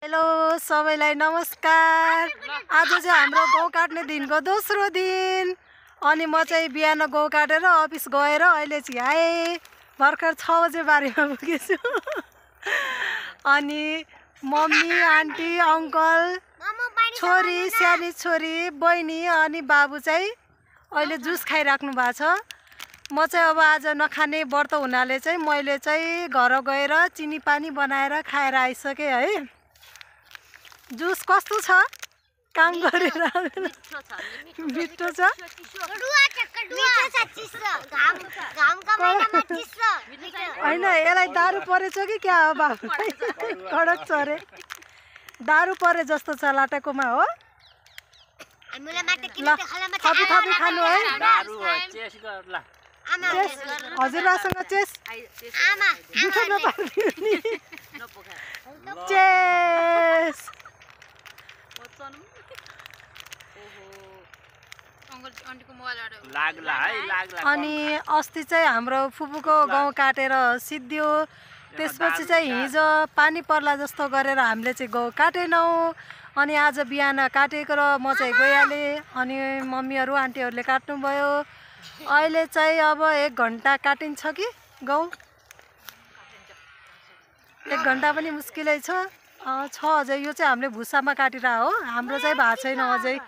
Hello सबैलाई नमस्कार। आज चाहिँ हाम्रो गहुँ काट्ने दिनको दोस्रो दिन अनि म चाहिँ बिहान गहुँ काटेर अफिस गएर अहिले चाहिँ आएँ। भर्खर 6 बजे बारीमा पुगेछु। अनि मम्मी आन्टी अङ्कल छोरी सानी छोरी बहिनी अनि बाबु चाहिँ अहिले जुस खाइराख्नु भएको छ। म चाहिँ अब आज नखाने व्रत हुनाले चाहिँ मैले चाहिँ घर गएर चिनी पानी बनाएर खाएर आइसकेँ है। जुस कस्तो छ? काम गरेर मिठो छ। होइन यसलाई दारू परेछ कि क्या हो बाबु? कडक छ अरे। दारू परे जस्तो छ लाटाकोमा हो। थपी थपी खानु है। हजुरबासँग चेस चेस। अनि अस्ति चाहिँ हाम्रो फुपूको गहुँ काटेर सिद्धियो। त्यसपछि चाहिँ हिजो पानी पर्ला जस्तो गरेर हामीले चाहिँ गहुँ काटेनौँ। अनि आज बिहान काटेको र म चाहिँ गइहालेँ। अनि मम्मीहरू आन्टीहरूले काट्नुभयो। अहिले चाहिँ अब 1 घन्टा काटिन्छ कि गहुँ? 1 घन्टा पनि मुस्किलै छ अझै। यो चाहिँ हामीले भुसामा काटेर हो। हाम्रो चाहिँ भएको छैन अझै,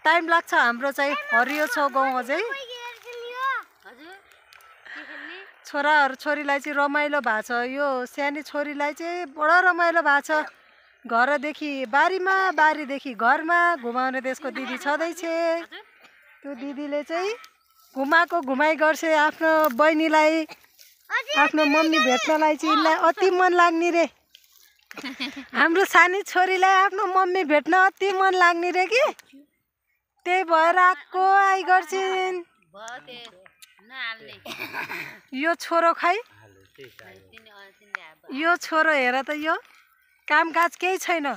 टाइम लाग्छ। हाम्रो चाहिँ हरियो छ गहुँ अझै। छोराहरू छोरीलाई चाहिँ रमाइलो भएको छ। यो सानो छोरीलाई चाहिँ बडो रमाइलो भएको छ। घरदेखि बारीमा बारीदेखि घरमा घुमाउने त्यसको दिदी छँदैछ। त्यो दिदीले चाहिँ घुमाएको घुमाइ गर्छ आफ्नो बहिनीलाई। आफ्नो मम्मी भेट्नलाई चाहिँ यिनलाई अति मन लाग्ने रे। हाम्रो सानी छोरीलाई आफ्नो मम्मी भेट्न अति मन लाग्ने रे कि त्यही भएर आएको आइ गर्छिन्। यो छोरो खै, यो छोरो हेर त, यो कामकाज केही छैन,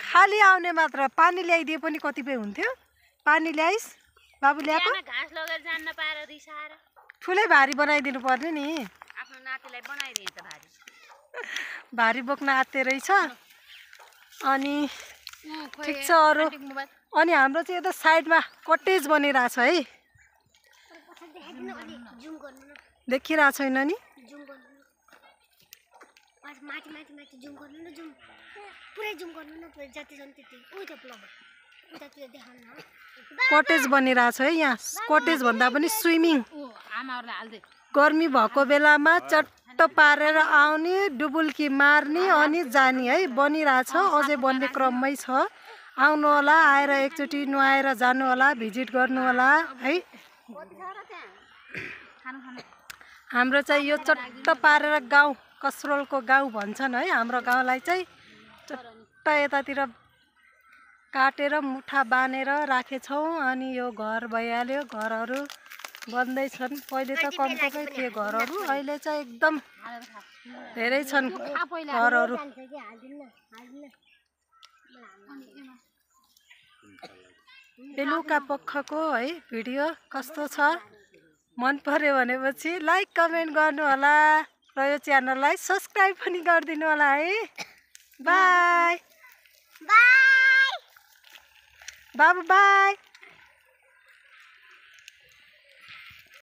खाली आउने मात्र। पानी ल्याइदिए पनि कतिपय हुन्थ्यो। पानी ल्याइस् बाबु? ल्याएको ठुलै भारी बनाइदिनु पर्ने नि। भारी बोक्न आत्ते रहेछ। अनि ठिक छ अरू। अनि हाम्रो चाहिँ यता साइडमा कटेज बनिरहेछ है। देखिरहेको छैन नि? कटेज बनिरहेछ है यहाँ। कटेज भन्दा पनि स्विमिङ। गर्मी भएको बेलामा चट्ट पारेर आउने, डुबुल्की मार्ने अनि जाने है। बनिरहेछ, अझै बन्ने क्रममै छ। आउनु होला, आएर एकचोटि नुहाएर जानु होला, भिजिट गर्नु होला है। हाम्रो चाहिँ यो चट्ट पारेर गाउँ, कसरोलको गाउँ भन्छन् है। हाम्रो गाउँलाई चाहिँ चट्ट यतातिर काटेर मुठा बाँधेर राखेछौँ। अनि यो घर भइहाल्यो। घरहरू बन्दैछन्। पहिले त कम्तीकै थिए घरहरू, अहिले चाहिँ एकदम धेरै छन् घरहरू। बेलुका पखको है भिडियो कस्तो छ? मन पर्यो भनेपछि लाइक कमेन्ट गर्नु होला र यो च्यानललाई सब्स्क्राइब पनि गरिदिनु होला है। बाई बाबु, बाई।